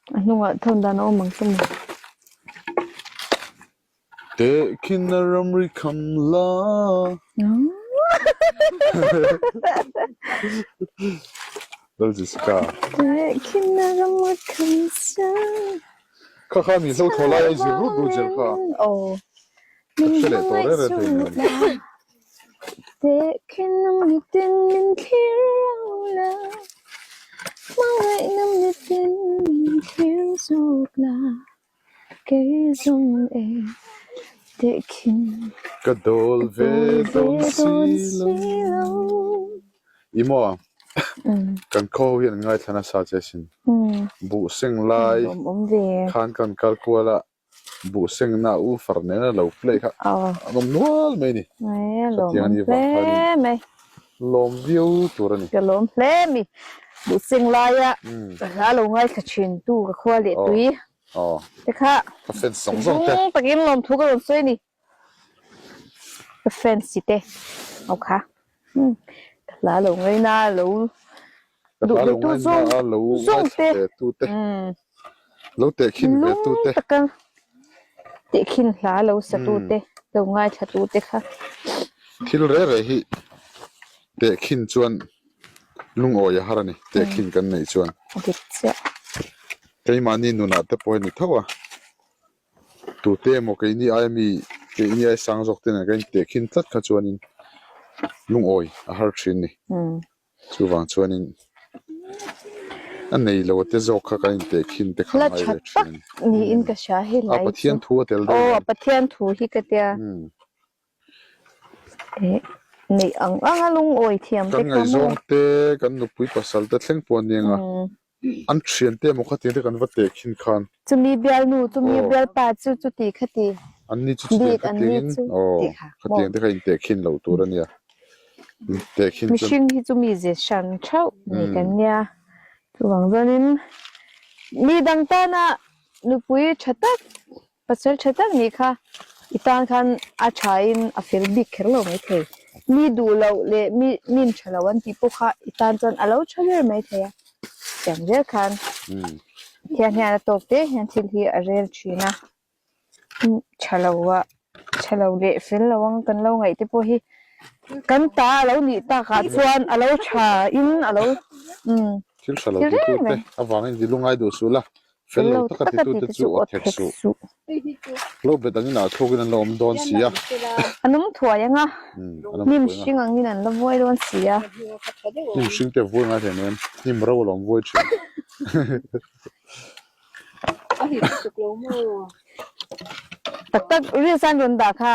A hnungah thawn dan a awm ang chu maw. Tehkhin a ramri kham la. Lal Jessica. Tehkhin a ramri kham la. Kha kha mi hlo thaw lai a zir rut rut zel kha. Aw. Ka hre leh tawh reng reng thei nen. Tehkhin a mitin min thlir lo la. Hmangaihna mitin min thlir zawk la. Kei zawng e tehkhin Ka dawl ve dawn si lo. I maw? Kan khaw ho hian an ngaithla nasa che asin. Buh seng lai khan kan kal kual a, buh sengna u far nena lo play kha an awm nual mai a ni. Khatiang a nih vang khanin lawm viau tur a ni. Ka lawm hle mi. Buh seng laia ka hla lo ngaithla thin tu ka khua leh tui. Aw. Te kha. Ka fans zawng zawng te. Zung takin lawmthu ka rawn sawi a ni. Ka fans si te. Aw kha. Hmm. Ka hla lo ngaina lo duh ve tu zawng zawng te. Hmm. Lo tehkhin ve tu te. Lung taka tehkhin hla lo sa tu te. Lo ngaithla tu te kha. Thil re re hi tehkhin chuan Lungawi a har a ni, tehkhin kan neih chuan. A dik chiah. Keimahni nunah te pawh hi a ni tho a, tute emaw keini aia mi, keini aia sang zawk te nen kan intehkhin tlat kha chuanin lungawi a har thin a ni. Chuvang chuanin a nei lo te zawk kha kan intehkhin te kha La tha tak niin ka hria helai chu. A Pathian thu a tel daih mai. Aw a Pathian thu hi ka tia. Neih ang ang a lungawi thiam te Kan kha maw? ngaihzawng te, kan nupui pasal te thleng pawh aniang a, an thian te emaw khatiang te kan va teh khin khan. Chumi bialnu, chumi bialpa chu chuti khati Anni chu chutiang bik anni khatiangin chu aw tih kha maw? khatiang te kha inteh khin loh tur ania. Inteh khin chuan. Mihring hi chu mi ze hran theuh ni kan nia. Chuvang chuanin mi dang tana nupui tha tak Pasal tha tak nih kha i tan khan a thain a fel bik kher lo maithei. Mi duh loh leh mi min tha lo an tih pawh kha i tan chuan a lo tha ber maithei a. Tiang zel khan Pathian hian a tawk te hian thil hi a rel thin a. Tha lo a tha lo leh fel lo ang kan lo ngaih te pawh hi kan ta a lo nih takah chuan a lo tha in a lo umm Thil tha lo titute avangin vi lungai duh suh la. Fel lo taka titute chu aw thek suh. Lo bet angin ah thlawkin an la awm dawn si a. An awm thuai ang a, hnim hring angin an la vuai dawn si a. Hnim hring te a vuai ngai hle mai em, hnim ro a lo awm vuai thin. Tak tak reels an rawn dah kha.